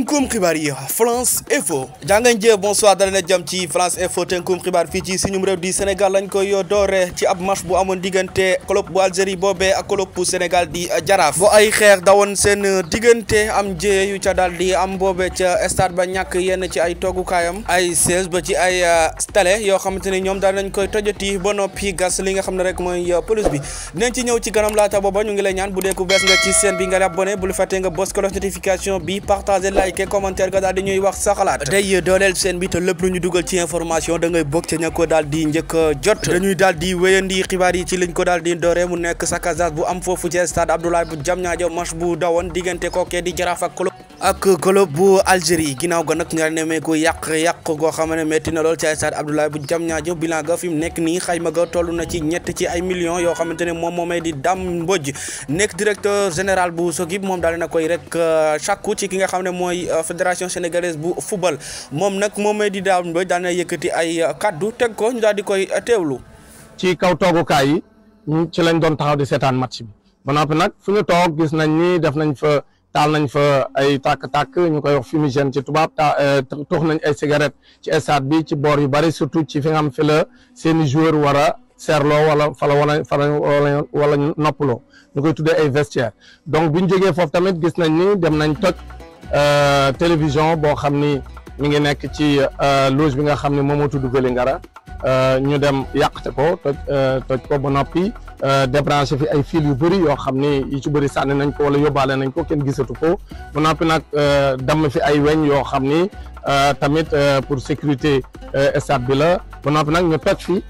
tënkum xibaar yi France Info jàngañ jee bonsoir dala na jàmm ci France Info tënkum xibaar fii ci suñum réew di Sénégal lañ koy doore ci ab match bu amoon diggante club bu Algérie boobee ak club bu Sénégal di Jaraaf bu ay xeex dawoon seen diggante am jee yu ca daal di am boobee ca stade ba ñàkk yenn ci ay toogukaayam ay siège ba ci ay télé yoo xamante ni ñoom daal nañ koy tojati ba noppi gas li nga xam ne rek mooy pelouse bi dinañ ci ñëw ci kanam laata booba ñu ngi lay ñaan bu dee ku bees nga ci chaîne bi nga abonné bul fàtte nga bës cloche notification bi partager like commentaire ga daal di ñuy wax sa xalaat tey dooleel seen bi te lépp lu ñu dugal ci information da ngay bokk ca ña ko daal di njëkk jot dañuy daal di wéyandi xibaar yi ci liñ ko daal di dooree mu nekk saccage bu am foofu ci stade Abdoulaye bu Diamniadio match bu dawoon diggante kookee di Jaraaf ak club bu Algérie ginnaaw ga nag nga nemee ko yàq goo xam ne metti na lool ci stade Abdoulaye bu Diamniadio bilan ga fi mu nekk nii xayma ga toll na ci ñett ci ay millions yoo xamante ne moom moomee di Dame Mbodj nekk directeur général bu SOGIP moom daal na koy rek sàkku ci ki nga xam ne mooy fédération sénégalaise bu football moom nag moomee di Dame Mbodj daal na yëkkati ay kaddu teg ko ñu daal di koy teewlu. ci kaw toogukaay yi ci lañ doon taxaw di seetaan match bi ba noppi nag fu ñu toog gis nañ ni def nañ fa taal nañ fa ay tàkk-tàkk ñu koy wax fumigène ci tubaab tux nañ ay cigarette ci stade bi ci boor yu bari surtout ci fi nga xam fi la seeni joueur war a seerloo wala wala noppaloo ñu koy tuddee ay vestiaire donc bu ñu jógee foofu tamit gis nañ ni dem nañ toj télévision boo xam ni mi ngi nekk ci loge bi nga xam ne moom moo tudd Vélingara ñu dem yàqte ko toj ko ba noppi débranché fi ay fil yu bëri yoo xam ni yu ci bëri sànni nañ ko wala yóbbaale nañ ko kenn gisatu ko ba noppi nag damm fi ay weñ yoo xam ni tamit pour sécurité stade bi la ba noppi nag ñu toj fi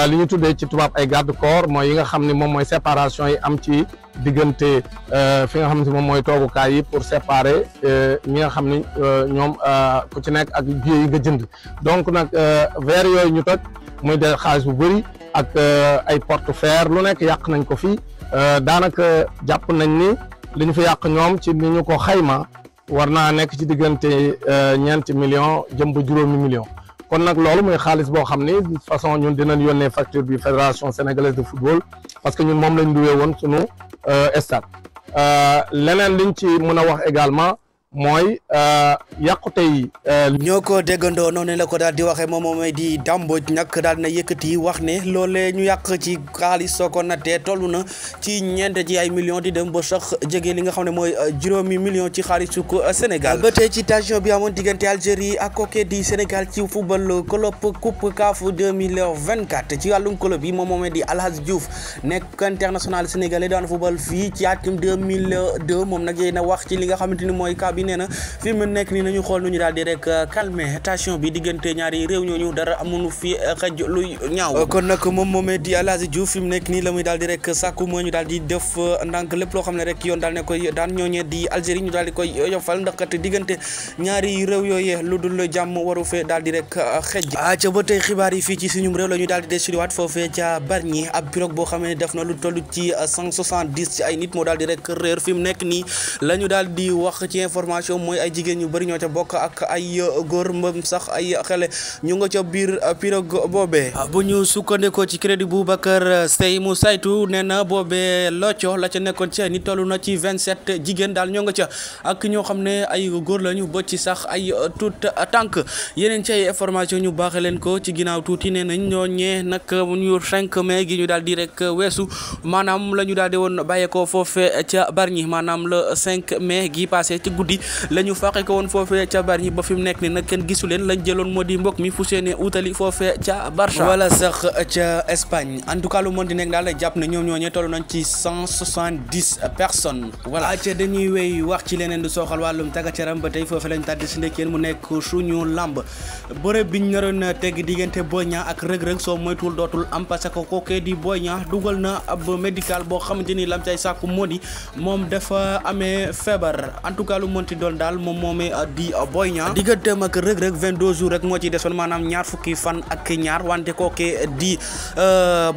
li ñu tuddee ci tubaab ay garde corps mooy yi nga xam ni moom mooy séparation yi am ci diggante fi nga xam ne moom mooy toogukaay yi pour séparer ñi nga xam ni ñoom ku ci nekk ak billets yi nga jënd donc nag verre yooyu ñu toj muy de xaalis bu bëri ak ay porte-fer lu nekk yàq nañ ko fi daanaka jàpp nañ ni li ñu fi yàq ñoom ci ni ñu ko xayma war naa nekk ci diggante ñeenti millions jëm ba juróomi millions kon nag loolu muy xaalis boo xam ni de façon ñun dinañ yónnee facture bi fédération sénégalaise de football parce que ñun moom lañ luwee woon sunu stade leneen liñ ci mën a wax également mooy yàqute yi. ñoo ko déggandoo noonu la ko daal di waxee moom moomay di Dame Mbodj nag daal na yëkkati wax ne loolee ñu yàq ci xaalis soo ko nattee toll na ci ñeent ci ay millions di dem ba sax jege li nga xam ne mooy juróomi millions ci xaalisu ko Sénégal. ba tey ci tension bi amoon diggante Algérie ak kooku di Sénégal ci football club coupe CAF 2024 ci wàllum club yi moom moomay di Alhaji Diouf nekk international sénégalais daan football fii ci atum 2002 moom nag yéen a wax ci li nga xamante ni mooy cas bi nee na fi mu nekk nii nañu xool nu ñu daal di rek calmer tension bi diggante ñaari réew ñooñu dara amuñu fi xëj luy ñaaw kon nag moom moomee di El Hadji Diouf fi mu nekk nii la muy daal di rek sàkku moo ñu daal di def ndànk lépp loo xam ne rek yoon daal ne koy daan ñooñee di Algérie ñu daal di koy yofal ndax kat diggante ñaari réew yooyee lu dul jàmm waru fee daal di rek xëj ca ba tey xibaar yi fii ci suñum réew la ñu daal di desuriwaat foofee ca Bargny ab pirogue boo xam ne def na lu toll ci 170 ci ay nit moo daal di rek réer fi mu nekk nii la ñu daal di wax ci information mooy ay jigéen ñu bëri ñoo ca bokk ak ay góor mbëm sax ay xale ñu nga ca biir pirogue boobee bu ñu sukkandikoo ci crédit Boubacar Sey mu saytu nee na boobee locco la ca nekkoon ci ay nit toll na ci 27 jigéen daal ñoo nga ca ak ñoo xam ne ay góor lañu ba ci sax ay tout tànk yeneen ci ay information ñu baaxe leen ko ci ginnaaw tuuti nee nañ ñooñee nag ñu 5 mai gi ñu daal di rek weesu maanaam la ñu daal di woon bàyyeekoo foofe ca Bargny maanaam le 5 mai gi passé ci guddi la ñu fàqe ko woon foofee ca Bargny ba fi mu nekk ni nag kenn gisu leen lañ jëloon moo di mbokk mi fu seene utali foofee ca Barça wala sax ca Espagne en tout cas lu mën di nekk daal la jàpp ne ñoom ñooñee toll nañ ci 170 personnes voilà ca dañuy wéy wax ci leneen du sooxal wàllum tàggat yaram ba tey foofee lañ tàddi si ndekkeen mu nekk suñu lamb bërëb biñ naroon tegg diggante Boy Niang ak Reug Reug soo moytuwul dootul am parce que kookee di Boy Niang dugal na ab médical boo xamante ni lam cay sàkku moo di moom dafa amee feebar en tout cas lu mënti doon daal moom moomee di Boy Niang digganteem ak Reug Reug 22 jours rek moo ci desoon maanaam ñaar fukki fan ak ñaar wante kookee di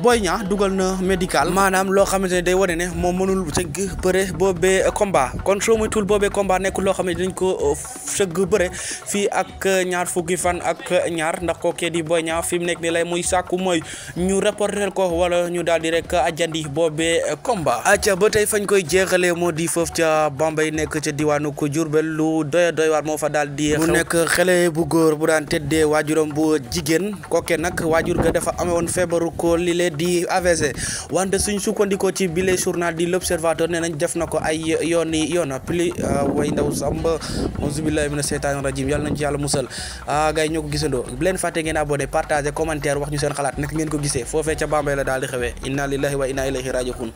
Boy Niang dugal na médical maanaam loo xamante ne day wane ne moom mënul sëgg bëre boobee combat kon soo moytuwul boobee combat nekkul loo xam ne dañ ko sëgg bëre fii ak ñaar fukki fan ak ñaar ndax kookee di Boy Niang fi mu nekk ni lay muy sàkku mooy ñu reporter ko wala ñu daal di rek ajandi boobee combat acca ba tey fañ koy jeexalee moo di foofu ca Bambey nekk ca diwaanu ko jur Diourbel lu doy waar moo fa daal di mu nekk xale bu góor bu daan tëddee waajuram bu jigéen kooke nag waajur ga dafa amee woon feebaru ko li lee di AVC wante suñ sukkandikoo ci bile journal di l'Observateur nee nañ def na ko ay yoon pli way ndaw samba auzubillahi mina seytaani rajim yàlla nañ ci yàlla musal gars yi ñoo ko gisandoo bu leen fàtte ngeen abonné partager commentaire wax ñu seen xalaat naka ngeen ko gisee foofee ca Bambey la daal di xewee inna lillahi wa inna ilayhi raji'un